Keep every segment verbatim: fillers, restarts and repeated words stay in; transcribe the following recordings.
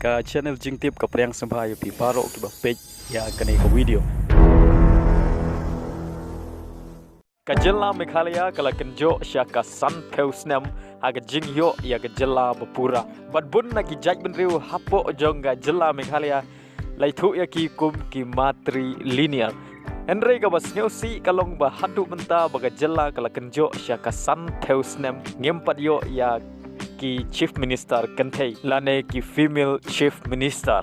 Ka channel Jingtip ka pdiang sngewbha ïa phi baroh kiba peit ïa kane ka video. Ka jylla Meghalaya ka la kynjoh sha ka sanphew snem ha ka jingïoh ïa ka jylla ba pura. Bad bun na ki jaitbynriew hapoh jong ka jylla Meghalaya la ithuh ïa ki kum ki matrilineal. Hynrei kaba sngewsih ka long ba haduh mynta ba ka jylla ka la kynjoh sha ka sanphew snem ngim pat ïoh ïa ki Chief Minister kynthei lane ki female Chief Minister.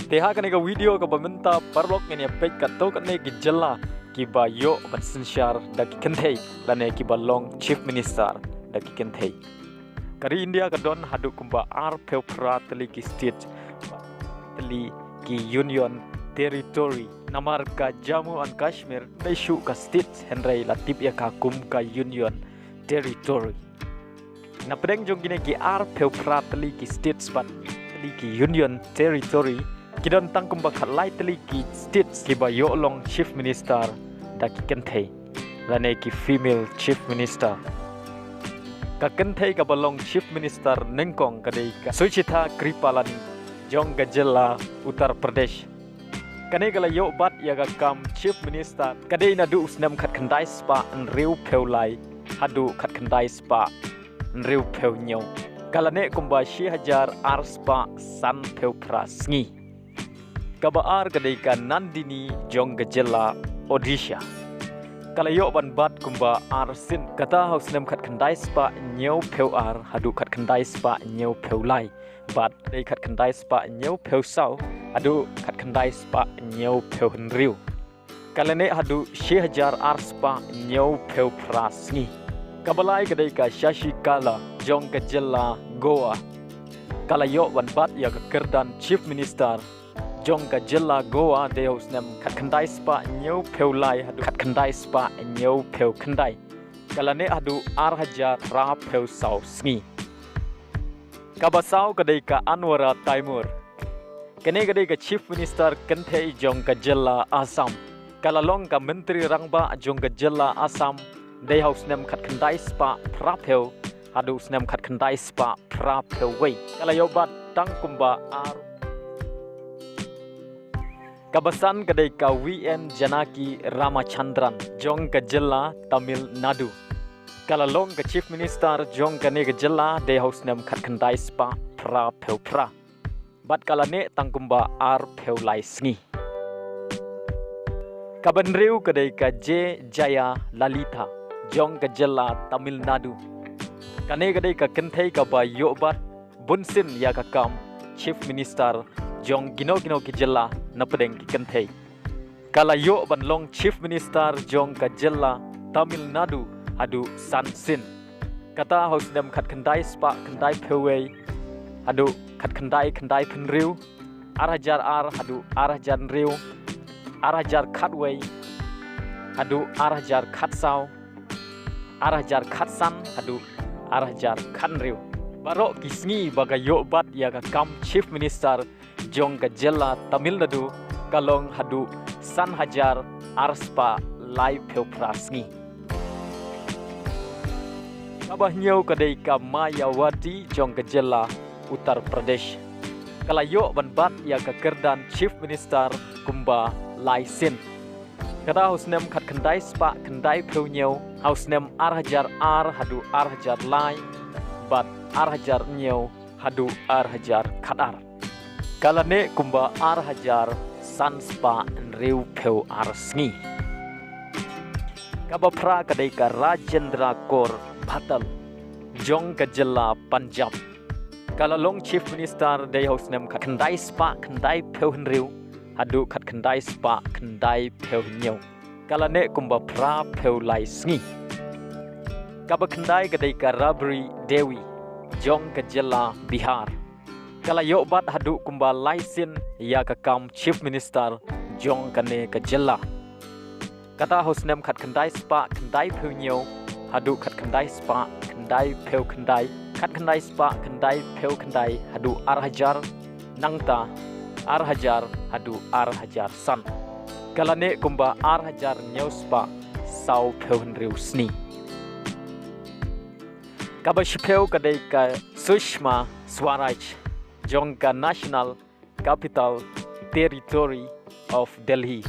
Te ha kane ka video kaba mynta paralok ngin ïa peit katto katne ki jylla kiba ïoh ban synshar da ki kynthei lane kiba long Chief Minister da ki kynthei. Ka ri India ka don haduh kumba arphew phra tylli ki state, tylli ki Union Territory. Namar ka Jammu and Kashmir dei shuh ka state, hynrei la tip ïa ka kum ka Union Territory. Na pdeng jong kine ki arphew phra tylli ki states bad tylli ki Union Territory, ki don tang kumba khatlai tylli ki states kiba ïoh long Chief Minister da ki kynthei lane ki female Chief Minister. Ka kynthei kaba long Chief Minister nyngkong ka dei ka Suchita Kripalani jong ka jylla Uttar Pradesh. Kane ka la ïoh bat ïa ka kam Chief Minister ka dei naduh u snem khatkhyndai spah hynriewphew lai haduh khatkhyndai spah hynriewphew hynñiew. Ka la neh kumba shi hajar ar spah sanphew phra sngi. Kaba ar ka dei ka Nandini jong ka jylla Odisha. Ka la ïoh ban bat kumba ar sien, kata ha u snem khatkhyndai spah hynñiewphew ar haduh khatkhyndai spah hynñiewphew lai. Bad dei khatkhyndai spah hynñiewphew saw haduh khatkhyndai spah hynñiewphew hynriew. Ka la neh haduh shi hajar ar spah hynñiewphew phra sngi. Kaba lai ka dei ka Shashikala jong ka jylla Goa. Ka la ïoh ban bat ïa ka kyrdan Chief Minister jong ka jylla Goa dei ha u snem khatkhyndai spah hynñiewphew lai haduh khatkhyndai spah hynñiewphew khyndai. Ka la neh haduh ar hajar phraphew saw sngi. Kaba saw ka dei ka Anwara Taimur. Kane ka dei ka Chief Minister kynthei jong ka jylla Assam. Ka la long ka Myntri Rangbah jong ka jylla Assam dei ha u snem khatkhyndai spah phraphew haduh u snem khatkhyndai spah phraphew wei. Ka la ïoh bat tang kumba ar. Kaba san ka dei ka V N Janaki Ramachandran jong ka jylla Tamil Nadu. Ka la long ka Chief Minister jong kane ka jylla dei ha u snem khatkhyndai spah phraphew phra. Bad ka la neh tang kumba arphew lai sngi. Kaba hynriew ka dei ka J Jayalalitha jong ka jylla Tamil Nadu. Kane ka dei ka kynthei kaba ïoh bat bunsien ïa ka kam Chief Minister jong kino kino ki jylla na pdeng ki kynthei. Ka la ïoh ban long Chief Minister jong ka jylla Tamil Nadu haduh san sien. Kata ha u snem khatkhyndai spah khyndaiphew wei haduh khatkhyndai khyndaiphew hynriew, ar hajar ar haduh ar hajar hynriew, ar hajar khatwei haduh ar hajar khatsaw, ar hajar khatsan haduh ar hajar khathynriew. Baroh ki sngi ba ka ïoh bat ïa ka kam Chief Minister jong ka jylla Tamil Nadu ka long haduh san hajar ar spah laiphew phra sngi. Kaba hynñiew ka dei ka Mayawati jong ka jylla Uttar Pradesh. Ka la ïoh ban bat ïa ka kyrdan Chief Minister kumba lai sien. Kata ha u snem khatkhyndai spah khyndaiphew hynñiew, ha u snem ar hajar ar haduh ar hajar lai, bad ar hajar hynñiew haduh ar hajar khatar. Ka la neh kumba ar hajar san spah hynriewphew ar sngi. Kaba phra ka dei ka Rajendra Kaur Bhattal jong ka jylla Punjab. Ka la long Chief Minister dei ha u snem khatkhyndai spah khyndaiphew hynriew haduh khatkhyndai spah khyndaiphew hynñiew. Ka la neh kumba phraphew lai sngi. Kaba khyndai ka dei ka Rabri Devi jong ka jylla Bihar. Ka la ïoh bat haduh kumba lai sien ïa ka kam Chief Minister jong kane ka jylla. Kata ha u snem khatkhyndai spah khyndaiphew hynñiew haduh khatkhyndai spah khyndaiphew khyndai, khatkhyndai spah khyndaiphew khyndai haduh ar hajar, nangta ar hajar haduh ar hajar san. Ka la neh kumba ar hajar hynñiew spah sawphew hynriew sngi. Kaba shiphew ka dei ka Sushma Swaraj jong ka National Capital Territory of Delhi.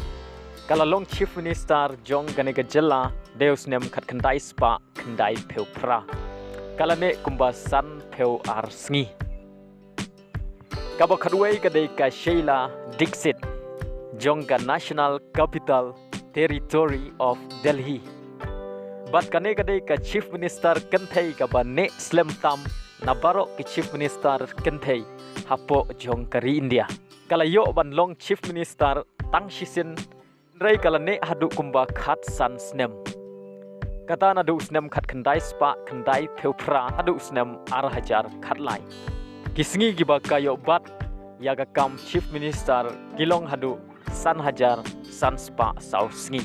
Ka la long Chief Minister jong kane ka jylla dei ha u snem khatkhyndai spah khyndaiphew phra. Ka la neh kumba sanphew ar sngi. Kaba khatwei ka dei ka Sheila Dikshit jong ka National Capital Territory of Delhi. Bad kane ka dei ka Chief Minister kynthei kaba neh slem tam na baroh ki Chief Minister kynthei hapoh jong ka ri India. Ka la ïoh ban long Chief Minister tang shisien, hynrei ka la neh haduh kumba khatsan snem. Kata naduh u snem khatkhyndai spah khyndaiphew phra haduh u snem ar hajar khatlai. Ki sngi kiba ka ïoh bat ïa ka kam Chief Minister ki long haduh san hajar san spah saw sngi.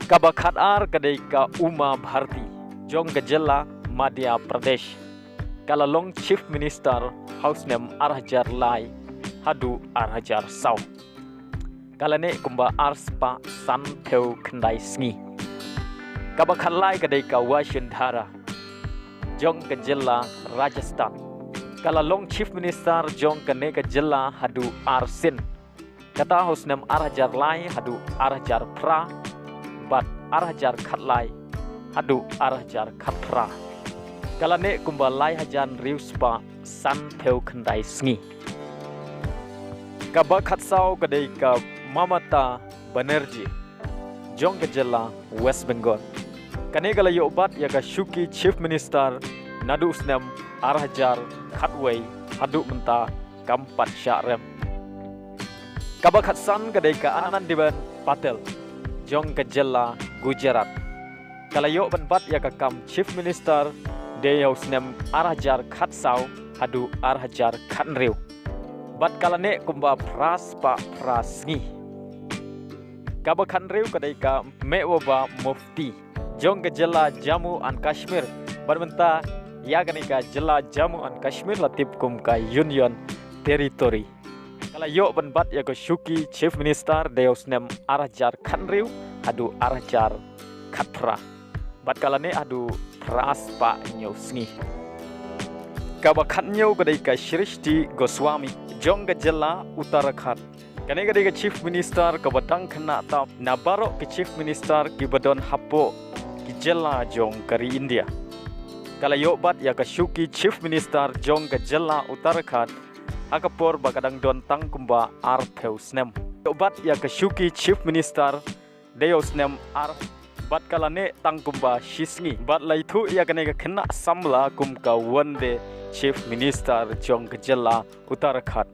Kaba khatar ka dei ka Uma Bharti jong ka jylla Madhya Pradesh. Ka la long Chief Minister ha u snem ar hajar lai haduh ar hajar saw. Ka la neh kumba ar spah sanphew khyndai sngi. Kaba khatlai ka dei ka Vasundhara jong ka jylla Rajasthan. Ka la long Chief Minister jong kane ka jylla haduh ar sien. Kata ha u snem ar hajar lai haduh ar hajar phra bad ar hajar khatlai haduh ar hajar khatphra. Ka la neh kumba lai hajar hynriew spah sanphew khyndai sngi. Kaba khatsaw ka dei ka Mamata Banerjee jong ka jylla West Bengal. Kane ka la ïoh bat ïa ka shuki Chief Minister naduh u snem ar hajar khatwei haduh mynta kam pat shah rem. Kaba khatsan ka dei ka Anandiben Patel jong ka jylla Gujarat. Ka la ïoh ban bat ïa ka kam Chief Minister dei ha u snem ar hajar khatsaw haduh ar hajar khathynriew. Bad ka la neh kumba phra spah phra sngi. Kaba khathynriew ka dei ka Mehbooba Mufti jong ka jylla Jammu and Kashmir. Bad mynta ïa kane ka jylla Jammu and Kashmir la tip kum ka Union Territory. Ka la ïoh ban bat ïa ka shuki Chief Minister dei ha u snem ar hajar khathynriew haduh ar hajar khatphra. Bad ka la neh haduh phra spah hynñiew sngi. Kaba khathynñiew ka dei ka Shrishti Goswami jong ka jylla Uttarakhand. Kane ka dei ka Chief Minister kaba dang khynnah tam na baroh ki Chief Minister kiba don hapoh ki jylla jong ka ri India. Ka la ïoh bat ïa ka shuki Chief Minister jong ka jylla Uttarakhand ha ka por ba ka dang don tang kumba arphew snem. Ïoh bat ïa ka shuki Chief Minister dei ha u snem ar bad ka la neh tang kumba shi sngi. Bad la ithuh ïa kane ka khynnah samla kum ka Wonder Chief Minister jong ka jylla Uttarakhand.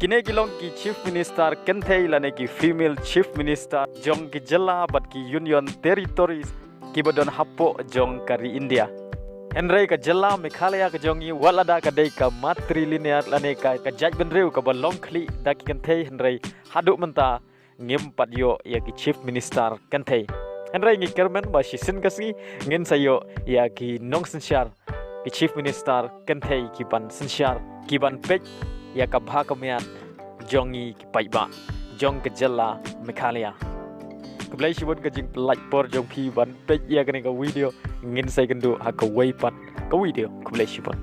Kine ki long ki Chief Minister kynthei lane ki female Chief Minister jong ki jylla bad ki Union Territories kiba don hapoh jong ka ri India. Hynrei ka jylla Meghalaya ka jong ngi, wat lada ka dei ka matrilineal lane ka, ka jaitbynriew kaba long khlieh da ki kynthei, hynrei haduh mynta ngim pat ïoh ïa ki Chief Minister kynthei. Hynrei ngi kyrmen ba shisien ka sngi ngin sa ïoh ïa ki nongsynshar, ki Chief Minister kynthei kiban synshar, kiban peit ïa ka bha ka miat jong ngi ki paidbah jong ka jylla Meghalaya. Khublei shibun ka jingpynlait por jong phi ban peit ïa kane ka video. Ngin sa ïakynduh ha kawei pat ka video. Khublei shibun.